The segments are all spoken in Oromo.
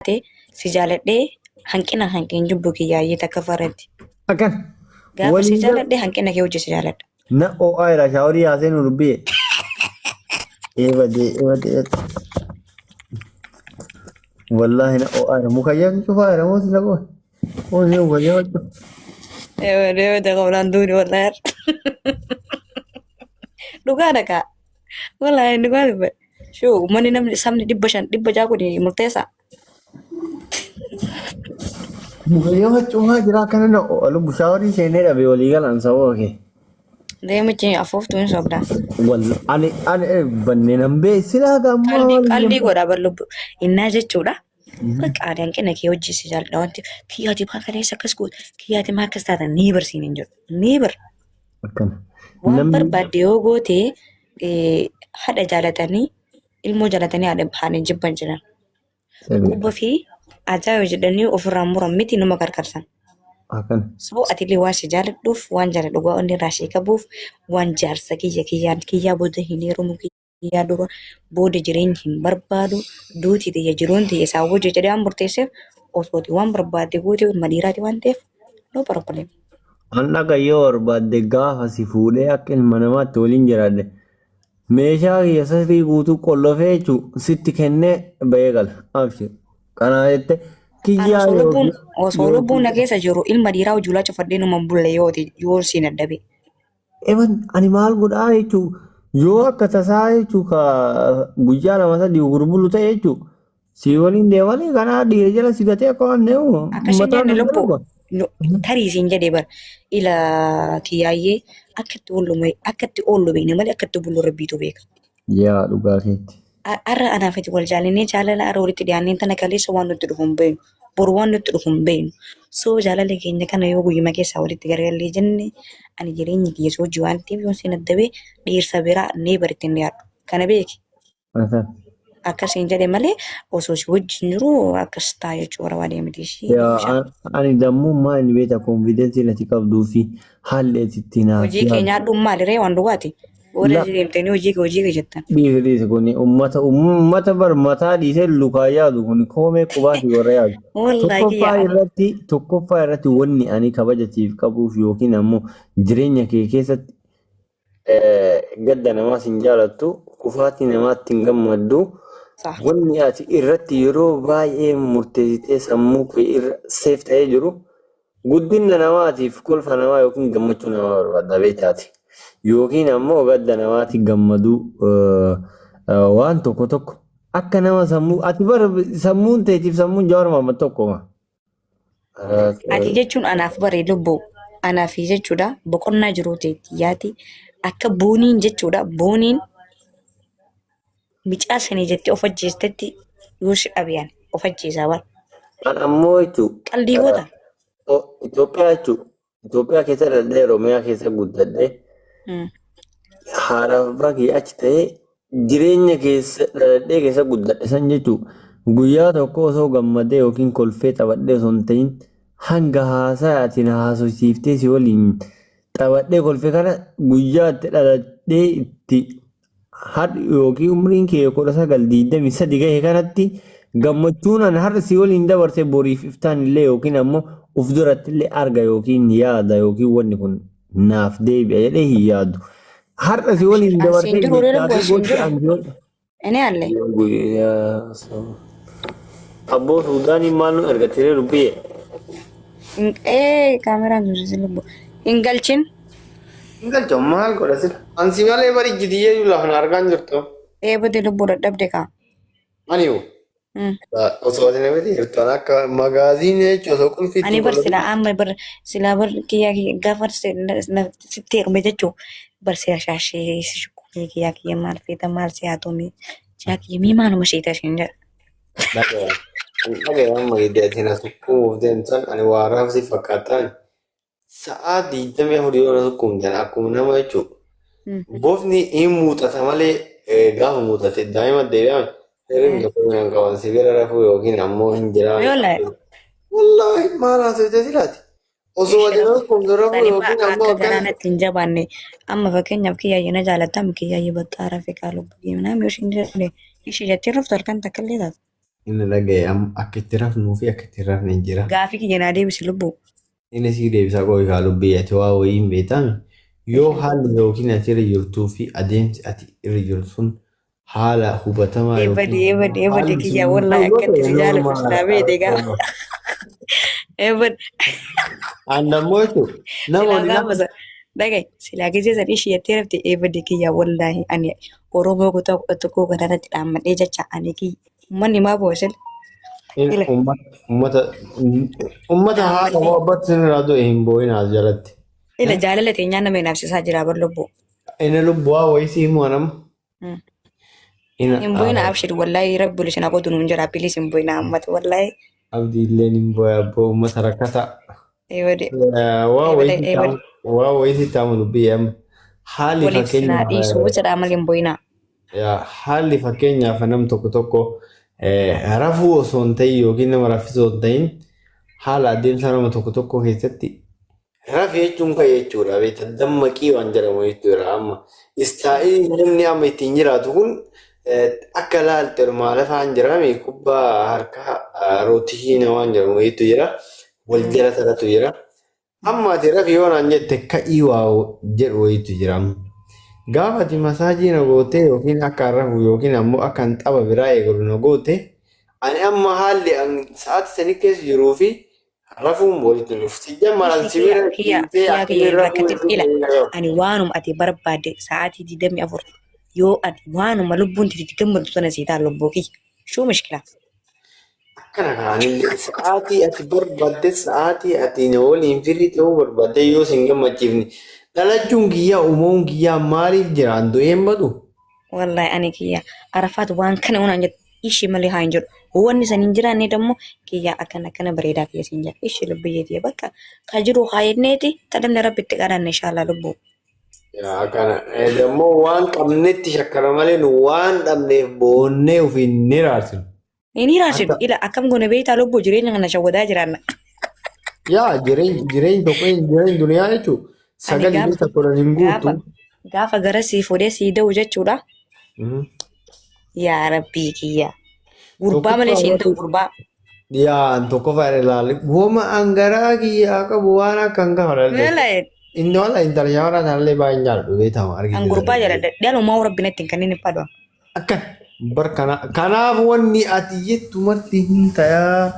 Taate si jaaladhee hanqina hanqin jibbu kiyyaayyee takka farratti. Akkan. Gaafa si Walii gala. jaaladhe hanqina kee hojii si jaaladha. Na o'aa jira shaaworii yaasee nu dubbiye. Eebadee eebadee. Wallaahi na o'aa jira. Mukayyaan cufaa jira moo sila qofa. Moo sila mukayyaan cufa. Eebadee eebadee qablaan duuni wallaahi. Dhugaadha kaa. Wallaahi dhugaa dubbadha. Shuu uummanni namni sabni 500 600 kun murteessaa. Mukayyaan cufaa jira akkana na o'aa lubbu shaaworii seenee dhabe walii galaan sababa kee. Deemichi afuuftuu hin sobda. Walla ani ani banneen hambee silaa gammaa Qalbii maal qalbii godha bar lubbu. Innaa jechuudha. Bakka ani hanqina kee hojii si jaalladha wanti kiyyaati maa kaleessa akkas goota kiyyaati maa akkas taatan ni barsiin hin jedhu. Ni bar. Akkana. Waan Namni barbaadde yoo goote haadha jaalatanii ilmoo jaalatanii haadha haadha hin jibban jiran. Sirriidha. Quba fi ajaa'iba jedhanii ofirraa muran miti numa qarqarsan. Akkana. So atillee waan si jaaladhuuf waan jaaladhu dhugaa onni irraa si qabuuf waan jaarsa kiyya kiyyaan kiyyaa booda hin heerumu kiyyaa dura booda jireenya hin barbaadu duuti tiyya jiruun tiyya isaa wajji jedhee waan murteesseef osooti waan barbaadde goote ilma dhiiraati waan ta'eef no problem. An dhaqa yoo barbaadde gaafa si fuudhee akka ilma namaatti waliin jiraadhe meeshaa kiyya sirrii guutuu qollofee jechuun sitti kennee bahee gala. Abshir. Kanaa jette An kiyyaa osoo lubbuun yookiin osoo lubbuun na yookiin keessa jiru ilma dhiiraa hojii cufadhee numa hin bulle yooti yoo siin addabe. Eban ani maal godhaa jechuun yoo akka tasaa jechuun ka guyyaa lama sadii gurguru ta'e jechuun si waliin deemanii kanaa dhiira jala si gatee akka waan deemu Akkas hin mataa jenne nu lubbuu darba. Tarii siin jedhee bar ila kiyyaayyee akka itti oollu akka itti oollu beekna malee akka itti bullu rabbiitu beeka. Yaa dhugaa keetti. Har'a anaaf ati wal jaalannee jaalala har'a walitti dhiyaannee tana kaleessa waan nutti dhufu hin beeknu. Boru waan nutti dhufu hin beeknu. So jaalala keenya kana yoo guyyuma keessaa walitti gargallee jenne ani jireenya kiyya si wajji waan ta'eef yoon siin addabee dhiirsa biraa nee baritti hin dhiyaadhu. Kana beeki. Akkan. Akkasiin jedhe malee osoo si wajjin jiru akkas ta'a jechuu barbaadee miti ishii Yaa bishaan. ani dammummaa inni beekta konfiidensii nati qabduu fi haalli ati itti naaf Hojii kee yaaddu. nyaadhuun maali ree waan dhugaati. Booda La deemtanii hojii kee hojii kee jettan. dhiisi dhiisi kuni ummata ummata bar mataa dhiisee lukaa yaadu kuni koomee qubaati warra yaadu. Wallaahi Tokkoffaa kiyya ani irratti tokkoffaa irratti wanni ani kabaja siif qabuuf yookiin ammoo jireenya kee keessatti Gadda namaas hin jaalattu, kufaatii namaatti hin gammaddu. Sah. Wanni ati irratti yeroo baay'ee murteessitee sammuu kee irra seef ta'ee jiru guddina namaatiif kolfa namaa yookiin gammachuu namaa barbaadda beektaati. Yookiin ammoo gadda namaatti gammaduu waan tokko tokko akka nama sammuu ati bar sammuun teetiif sammuun Jawaar Mohaammed tokkoma. Ati jechuun anaaf bare lubbuu anaaf jechuudha boqonnaa jiruu teetti yaati akka booniin jechuudha booniin micaa sanii jettee of ajjeestetti yoo si dhabe ani of ajjeesaa bara An ammoo jechuun qaldii goota. Itoophiyaa jechuun Itoophiyaa keessa dhaladhee Oromiyaa keessa guddadhee haadha abbaa kiyya achi ta'ee jireenya keessa dhaladhee keessa guddadhe san jechuun guyyaa tokko osoo gammadee yookiin kolfee taphadhee osoo hin ta'in hanga haasaa ati na haasofsiiftee si waliin taphadhee kolfe kana guyyaa itti dhaladhee itti Har'i yookiin umriin kee 19 23 gahe kanatti gammachuun an har'a si waliin dabarse boriif iftaan illee yookiin ammoo uf duratti illee arga yookiin yaada yookiin wanni kun naaf deebi'a jedhee hin yaadu. Har'a si Abshir waliin an siin dabarsee jiru jechaa lubbu fi an siin gochi jiru an si waliin. ini alle. Abboo Suudaaniin maal nu ergattee lubbiyee? Ee kaameraan sun si lubbu hin galchin. Hin galchu maal godha sila. Ansi malee bari jidiyyee lafa na argaa hin jirtu. Ee bade lubbuu dadhabde kaa. Ani hoo osoo ati namatti jirtu an akka magaaziinii jechuun osoo qulfii Ani ittiin bar qollofii. silaa amma bar silaa bar kiyyaa kiyya gaafa sitti heerume jechuu bar sila shaashee si shukkufee kiyyaa kiyya maal feeta maal si haa tumee kiyyaa kiyya mii maaluma sheeta isheen jedha. Dhagaya. Dhagaya amma gidee ati na sukkuumuuf deemtan ani waa raafsi fakkaataan Sa'aa 24 yoo na sukkuumtan akkuma nama jechuudha. Bofni hin muuxata malee gaafa muuxate daa'ima deebi'ame hirribni tokko hin qaban sibira rafuu yookiin ammoo hin jiraan. Yola. Wallaahi maal haasofte silaati. Osoo ati na sukkuumtu rafuu Sani yookiin ammoo akka garaa akkana. natti hin jabaanne amma fakkeenyaaf kiyyaayyee na jaalattam kiyyaayyee bakka rafe kaa lubbuu kee naam yoo isheen jedhe ishee jettee raftu halkan takka illee taata. Inni dhagaye akka itti rafnuu fi akka itti hin rafne hin jira. Gaafii kiyya naa deebisi lubbuu. Inni sii deebisaa qofi kaa lubbii ati waa wayii hin beektaami. Yoo haalli yookiin ati irra jirtuu fi adeemsi ati irra jirtu sun haala hubatamaa Eebade yookiin eebade eebade haalli kiyya sun hin wallahi ta'u yoo akkatti ta'e si jaaladhu normaala silaa beekte gaafa. Eebade Aan ammoo jechuun nama silaa waliin gaafa san dhagaye silaa gisee san ishii jettee rafte eebade kiyya wallahi ani Oromoo kutaa 11 kanarratti dhaammadhee jecha ani kiyya uummanni maa boosil ila Ummata ummata haadha dhaammadhee hoo abbatti sinirraa du'e hin boo'in as jalatti. ila jaalala teenyaa nama hinaafsisaa jira bar lubbuu. Inni lubbuu waa wayii sii himu anam. Ina Hin boo'ina abshir wallahi rabbi isin haa qotu nuun jira bilis hin boo'ina ammatu wallahi. Abdii illeen hin boo'e abboo ummata rakkata. Eebade Waa eebade wayii sitti eebade hamu waa wayii sitti hamu dubbii amma. Haalli waliif isin haa fakkeenyaaf dhiisu jedhaa malee hin boo'ina. Yaa, haalli fakkeenyaaf nam tokko tokko rafuu osoo hin ta'in yookiin nama raffisuu osoo hin ta'in haala adeemsa nama tokko tokko keessatti rafi jechuun kan jechuudha beekta dammaqii waan jedhamu jechuudha amma istaa'ilii namni amma ittiin jiraatu kun akka laalte maala lafaan jiraame kubbaa harkaa rootishiina waan jedhamu wayiitu jira wal jala taratu jira. Amma ati rafi yoo naan jette ka'ii waa jedhu wayiitu jira. Gaafa ati masaajii na gootee yookiin akka an rafu yookiin ammoo akka an tapha biraa eegalu na goote ani amma haalli an sa'aatii sanii keessa jiruu fi rafuun walitti dhufti. Jammaraan Ishii kiyya si bira kiyya dhiitee kiyya kiyya akkamiin hin rafuu rakkatin hin ila danda'u. ani waanuma ati barbaadde sa'aatii 24 yoo ati waanuma lubbuun titi gammaddu sana sii ta'a lubbuu kiyya shuu mishkila. Akkana kaanillee sa'aatii ati barbaadde sa'aatii ati na waliin firii ta'uu barbaadde yoo sin gammachiifne dhalachuun kiyyaa uumamuun kiyyaa maaliif jira an du'ee hin badu? Wallahi ani kiyya Arafaat waan kana waan jedhu ishii malee haa hin jedhu. Wanni san hin jiraanne dammoo kiyya akkana akkana bareedaa kiyya siin jedha. Ishii lubbiyyee tiyya bakka ka jiru haa jenneeti tadamne rabbi itti kadhanne inshallah lubbuu. Yaa kana dammoo waan qabnetti shakkara malee nu waan dhabneef boonnee ofiin ni raarsinu. Inni raasinu Akka ila akkam goone beektaa lubbuu jireenya kana shawwadaa jiraanna. Yaa jireenya jireenya tokko jireenya duniyaa jechuun Ani sagalii gaafa keessa kudhan hin gaafa guutu. gaafa gara sii fuudhee sii da'u jechuudha. Yaa rabbii kiyya. Gurbaa malee Tokkoffaa siin ta'u irratti gurbaa. yaa an tokkoffaa ilaali. Woma an garaa kiyyaa qabu waan akka hin kafalallee. Meela Inni wala intala shamaraa sanallee baay'een jaalladhu beekama an argite gurbaa sana. jaaladha. Dhalumaa rabbi natti hin kennin hin fadhu. Akkan bar kana kanaaf wanni ati jettu marti hin tayaa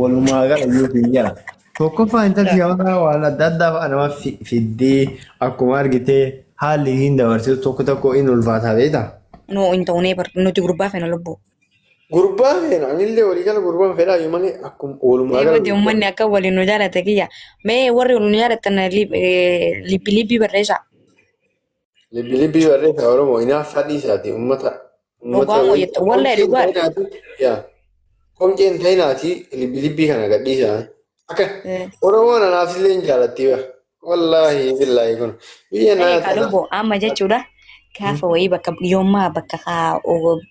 walumaa gala yookiin jala. Tokkoffaa intalli shamaraa waan adda addaa fa'a nama fiddee akkuma argite haalli isiin dabarsitu tokko tokko in ulfaataa beektaa. No hin ta'u neebar nuti gurbaa feena lubbuu. Gurbaa feena anillee walii gala gurbaan fedhaa iyyuu malee akkuma walumaa gala Eebade uummanni akka waliin nu jaalate kiyya. Mee warri nu jaalatan libbi libbii barreessaa. Libbi libbii barreessa Oromoo hinaaffaa dhiisaati uummata uummata Dhugaa moo jetta? Wallahi qomceen dhugaadha. ta'inaati yaa qomceen ta'inaati libbi libbii kana gadhiisaa akka Oromoon anaaf illee hin jaalatti ba wallaahi billaahi kun biyya Dhagaye naa kaa tana lubbu amma jechuudha. Gaafa wayii bakka yoommaa bakka kaa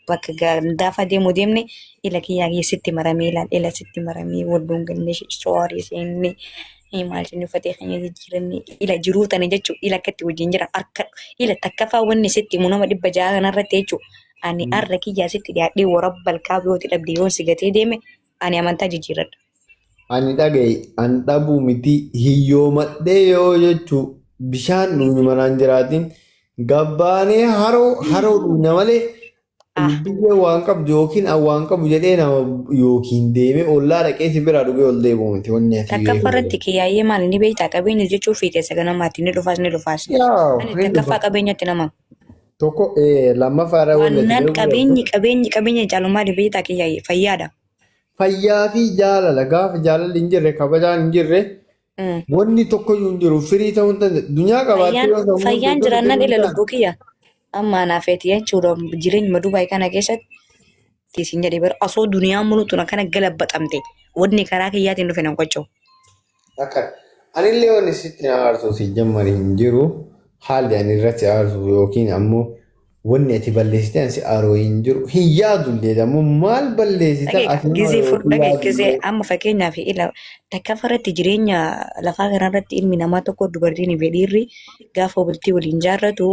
bakka gaafa deemu deemne ila kiyyaa kiyya sitti maramee ilaal ila sitti maramee wal dhungannee soorii seenne maal jennee uffatee keenya jijjiiranne ila jiruu tana jechuu ila akkatti wajjin jira harka ila takkaffaa wanni sitti himu nama 600 kanarratti jechuu ani arra kiyyaa sitti dhiyaadhee warabbal kaabyooti dhabde yoon si gatee deeme ani amantaa jijjiiradha. Ani dhagaye an dhabuu miti hiyyoomadhee yoo jechuu bishaan dhugnu manaan jiraatin gabbaanee haroo haroo dhugna malee Biyyee waan qabdu yookiin an waan qabu jedhee nama yookiin deemee ollaa dhaqee si biraa dhugee ol deebi'u miti wanni ati Takkaffaa beekuu irratti kiyyaayyee maali ni beektaa qabeenya jechuun fiixeessa ganamaatti ni dhufaas ni dhufaas. Yaa Ani hin dhufa. takkaffaa qabeenyatti nama. Tokko lammaffaa irra wanni ati Waannaan beekuu qabdu qabeenyi qabeenyi qabeenya caalu maali beektaa kiyyaayyee fayyaadha. Fayyaa fi jaalala gaafa jaalalli hin jirre kabajaan hin jirre wanni tokkoyyuu hin jiru firii ta'uu hin danda'u. Dunyaa qabaattee Fayyaan yoo sammuun fayyaan kee tole jiraannaan ta'uu ila hin lubbuu kiyya amma anaaf feeti jechuudha jireenyuma Dubaay kana keessatti isin jedhe bara osoo duniyaan mulutu akkana galabbaxamte wanni karaa kiyyaatiin dhufe nan qoccoo. Akka anillee wanni sitti na aarsu si jammari hin jiru haalli ani irratti aarsu yookiin ammoo wanni ati balleessite ani si aaru hin jiru hin yaadullee ammoo maal balleessita Dhagee ati nama gizee yookiin fudhagee gizee yaadullee. amma fakkeenyaaf ila takkaffaa irratti jireenya lafaa kanarratti ilmi namaa tokko dubartiin fi dhiirri gaafa bultii waliin jaarratu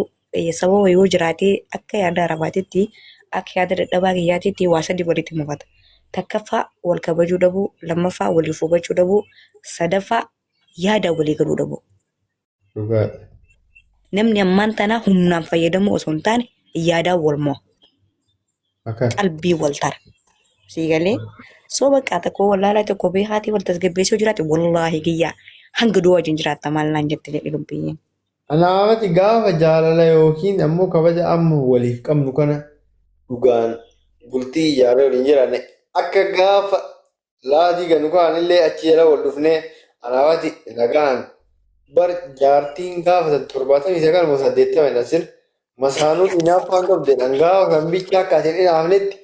sababa yoo jiraate akka yaada arabaatitti akka yaada dadhabaa kiyyaatitti waa sadi walitti mufata. Takkaffaa wal kabajuu dhabuu, lammaffaa waliif hubachuu dhabuu, sadaffaa yaada walii galuu dhabuu. Dhugaadha. Namni ammaan tanaa humnaan fayyadamuu osoo hin taane yaadaan wal mo'a. Akkas. Qalbii wal tara. Sii galee soo bakka tokko wallaalaa tokko beekaatii wal tasgabbeessuu jiraate wallaahi kiyyaa hanga du'a wajjin jiraatta maal naan jette jedhe lubbiyyeen. Anaafati gaafa jaalala yookiin ammoo kabaja amma waliif qabnu kana dhugaan bultii ijaarree waliin jiraanne akka gaafa laatii ganu kaanillee achi jala wal dhufnee anaafati nagaan bar jaartiin gaafa san 79 moo 80 dha sir masaanuun inaaffaan qabde dhan gaafa kan bichaa akka asin inaafnetti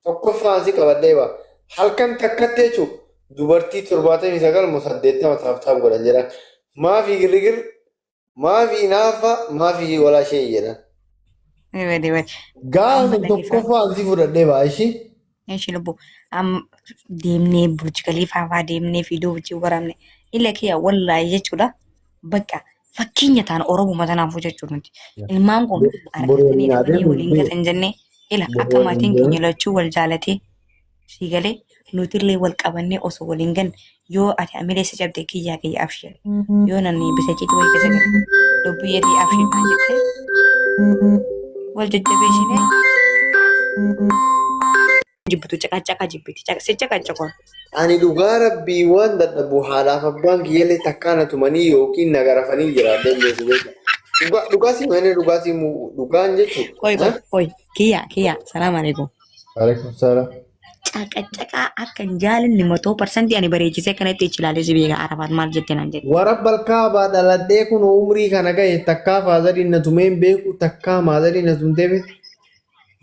tokkoffaan si qabadhee ba halkan takkatti jechuun dubartii 79 moo 80 taaptaap godhan jedhan maafi girgir maafi inaaffaa maafi walaa ishee jedhan. Bade bade. Gaafa Amma dhaggeeffadhu. tokkoffaan si fudhadhee baa ishii. Eshi lubbu amma deemnee Burj Khaliifaa fa'aa deemnee fiiduu wajjin waraabne ila kiyya wallaahi jechuudha bakka fakkeenya taana Oromuma tanaafuu jechuudha nuti. Ilmaan kun Boru argatanii waliin dhabanii adeemu waliin gatan jennee ila Boru akka waliin maatiin keenya deemu. lachuu wal jaalatee sii galee nutillee wal qabannee osoo waliin ganne yoo ati amilee si cabde kiyyaa kiyya abshir yoo namni bisa citu wayii keessa gale lubbiyyeetii abshir naan jettee wal jajjabeessinee jibbitu caqacaqaa jibbiti si caqacaqoon. Ani dhugaa rabbii waan dadhabu haadhaaf abbaan kiyyallee takkaa na tumanii yookiin na garafanii jiraadhee beeku beeku. Dhugaa dhugaa si malee dhugaa si dhugaan jechuudha. Qoy qoy qoy kiyya kiyya salaam alaikum. Alaikum salaam. Caqacaqaa akka hin jaalanne matoo parsantii ani bareechisee kanatti ichi ilaalee si beeka Arafaat maal jette naan jedhe. Warra balkaabaa dhaladhee kun umrii kana gahe takkaa faazariin na tumee hin beeku takkaa maazariin na tumtee beeku.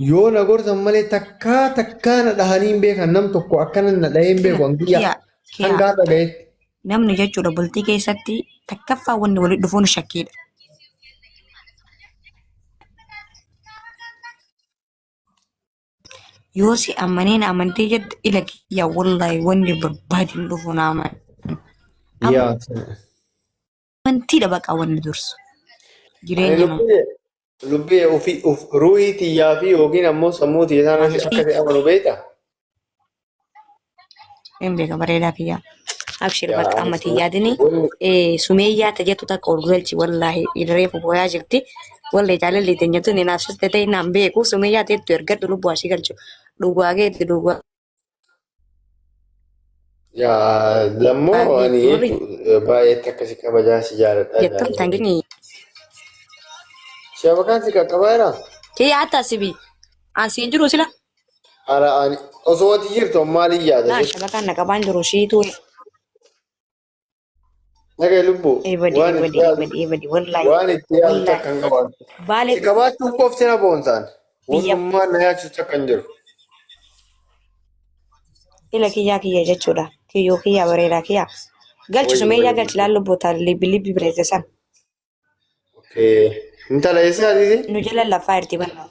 Yoo na gorsan malee takkaa takkaa na dhahanii hin beekan nam tokko akkana na dhahee hin beeku hangiyyaa Kiyya kiyya hanga har'a gahetti. namni jechuudha bultii keessatti takkaffaa wanni walitti dhufuun shakkiidha. Yoo si amanee na amantee jette ila kiyya wallaahi wanni barbaade hin dhufu na amane. Yaa. Amantiidha baqa wanni dursu. Ani Jireenya nama. lubbee lubbee ofii of ruuhii tiyyaa fi yookiin ammoo sammuu tiyya isaan akka si amanu beektaa? Hin beeka bareedaa kiyyaa. Abshir Yaa bakka ani amma tiyyaadini wanni sumeeyyaa tajettu takka ol galchi wallaahi reefu booyaa jirti. Wallahi jaalalli teenya tuni naaf siste ta'e naan beeku sumeeyyaa ta'ettu ergadhu lubbuu asii galchu. Dhugaa keeti dhugaa yaa lammoo ani keeti warri jechuun baay'eetti akkasi kabajaa si jaaladha jettan jaalalli. tangini. Shabakaan si qaqqabaa jiraa? Kiyyaa hatta sibi. An siin jiru sila. Ara ani osoo ati jirtu maaliin yaada Laa jechuudha. shabakaan na qabaan jiru siitu Dhagaye lubbuu ebadi waan itti ebadi yaadu ebadi ebadi wallaahi waan itti yaadu wallaahi takka hin qabaatu. baalee Si qabaachuun qofti na boonsaan. biyya Wannummaan na yaachisu takka hin jiru. ila kiyyaa kiyya jechuudha kiyyoo kiyyaa bareedaa kiyyaa galchi Wayyi sumeeyyaa wayyi. galchi laal lubbuu taal libbi libbi bireesse san Okay. Intala eessaatiiti? nu jala lafaa irti banna.